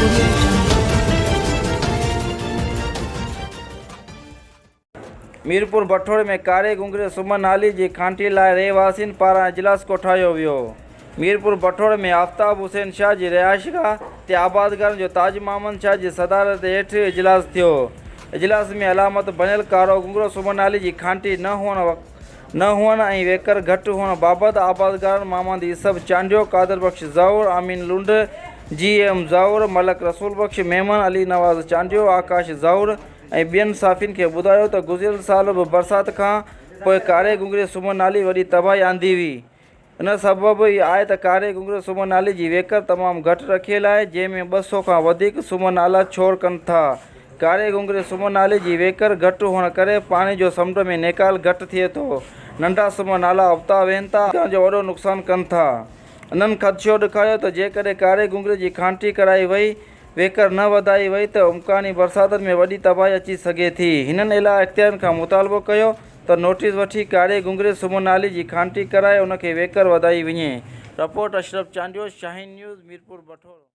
Audio Jungle. Mirpur Bathoro ۾ ڪاري گونگري سمن نالي جي کانٽي لاء رهواسين پاران اجلاس ڪوٺايو ويو. ميرپور بٺوڙ ۾ آفتاب حسين شاهه جي رهائشگاهه تي آبادگارن جو تاج محمد شاهه جي صدارت هيٺ اجلاس ٿيو. اجلاس ۾ علامت بڻيل ڪارو گونگرو سمن نالي جي کانٽي نه هئڻ نه هئڻ ۽ ويڪر گهٽ هئڻ بابت آبادگارن محمد يوسف چانڊيو، قادر بخش زئور، امين لنڊ، جي ايم زئور، ملڪ رسول بخش ميمڻ، علي نواز چانڊيو، آڪاش زئور، ۽ ٻين صحافين کي ٻڌايو ته گذريل سال به برسات کان پوء ڪاري گونگري سمن نالي وڏي تباهي آندي هئي ان سبب ئي آهي ته ڪاري گونگري سمن نالي جي ويڪر تمام گهٽ رکيل آهي جنهن ۾ 200 کان وڌيڪ سمن نالا ڇوڙ ڪن ٿا ڪاري گونگري سمن نالي جي ويڪر گهٽ هئڻ ڪري پاڻي جو سمنڊ ۾ نيڪال گهٽ ٿئي ٿو ننڍا سمن نالا ابتا ويهن ٿا جو وڏو نقصان ڪن ٿا انهن خدشو ڏکايو ته جيڪڏهن ڪاري گونگري جي کانٽي ڪرائي وئي ويڪر نه وڌائي وئي ته امڪاني برساتن ۾ وڏي تباهي اچي سگهي ٿي. هنن اعليٰ اختيارين کان مطالبو ڪيو ته نوٽيس وٺي ڪاري گونگري سمن نالي جي کانٽي ڪرائي ان کي ويڪر وڌائي وڃي. Report, Ashraf Chandio, Shaheen news, Mirpur Bathoro.